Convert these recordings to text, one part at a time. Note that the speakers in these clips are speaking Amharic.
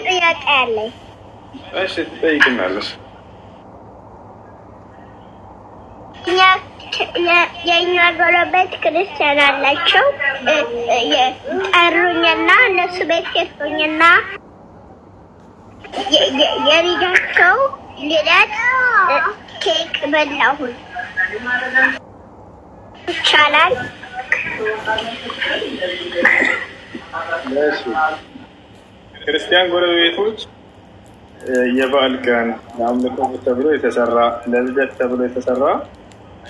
ጥያቄ አለኝ። እሺ፣ ትጠይቅናለሽ። የእኛ ጎረቤት ክርስቲያን አላቸው። ጠሩኝና እነሱ ቤት ሄድኩኝና የልጃቸው ልደት ኬክ በላሁኝ። ይቻላል? እሺ፣ ክርስቲያን ጎረቤቶች የበዓል ቀን ለአምልኮ ተብሎ የተሰራ፣ ለልደት ተብሎ የተሰራ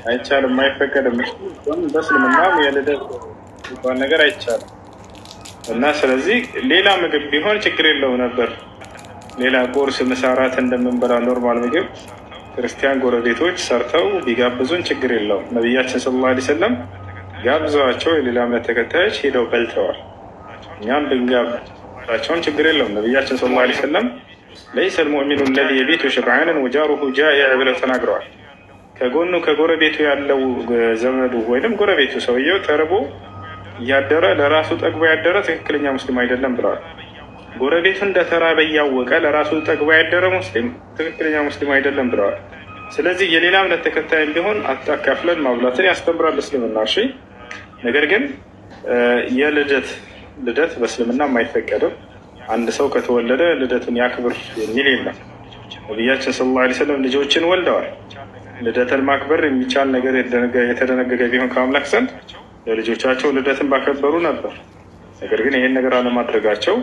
አይቻልም፣ አይፈቀድም። በእስልምናም የልደት የሚባል ነገር አይቻልም። እና ስለዚህ ሌላ ምግብ ቢሆን ችግር የለውም ነበር። ሌላ ቁርስ፣ ምሳ፣ እራት እንደምንበላ normal ምግብ ክርስቲያን ጎረቤቶች ሰርተው ቢጋብዙን ችግር የለውም። ነቢያችን صلى الله عليه وسلم ጋብዘዋቸው የሌላ እምነት ተከታዮች ሄደው በልተዋል። እኛም ብንጋብዛቸውም ችግር የለውም። ነቢያችን صلى الله عليه وسلم ليس المؤمن الذي يبيت شبعانا وجاره جائع ብለው ተናግረዋል። ከጎኑ ከጎረቤቱ ያለው ዘመዱ ወይም ጎረቤቱ ሰውየው ተርቦ እያደረ ለራሱ ጠግቦ ያደረ ትክክለኛ ሙስሊም አይደለም ብለዋል። ጎረቤቱ እንደተራበ እያወቀ ለራሱ ጠግቦ ያደረ ሙስሊም ትክክለኛ ሙስሊም አይደለም ብለዋል። ስለዚህ የሌላ እምነት ተከታይም ቢሆን አካፍለን ማብላትን ያስተምራል እስልምና። እሺ፣ ነገር ግን የልደት ልደት በእስልምና አይፈቀድም። አንድ ሰው ከተወለደ ልደቱን ያክብር የሚል የለም። ነቢያችን صلى الله عليه وسلم ልጆችን ወልደዋል። ልደትን ማክበር የሚቻል ነገር የተደነገገ ቢሆን ከአምላክ ዘንድ ለልጆቻቸው ልደትን ባከበሩ ነበር። ነገር ግን ይሄን ነገር አለማድረጋቸው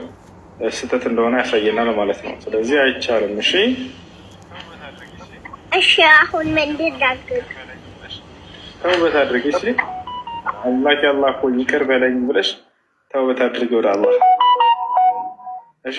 ስህተት እንደሆነ ያሳየናል ማለት ነው። ስለዚህ አይቻልም። እሺ። እሺ። አሁን ምንድን ላድርግ? ተውበት አድርጊ። እሺ፣ አምላክ አላህ ሆይ ይቅር በለኝ ብለሽ ተውበት አድርጊ ወደ አላህ። እሺ።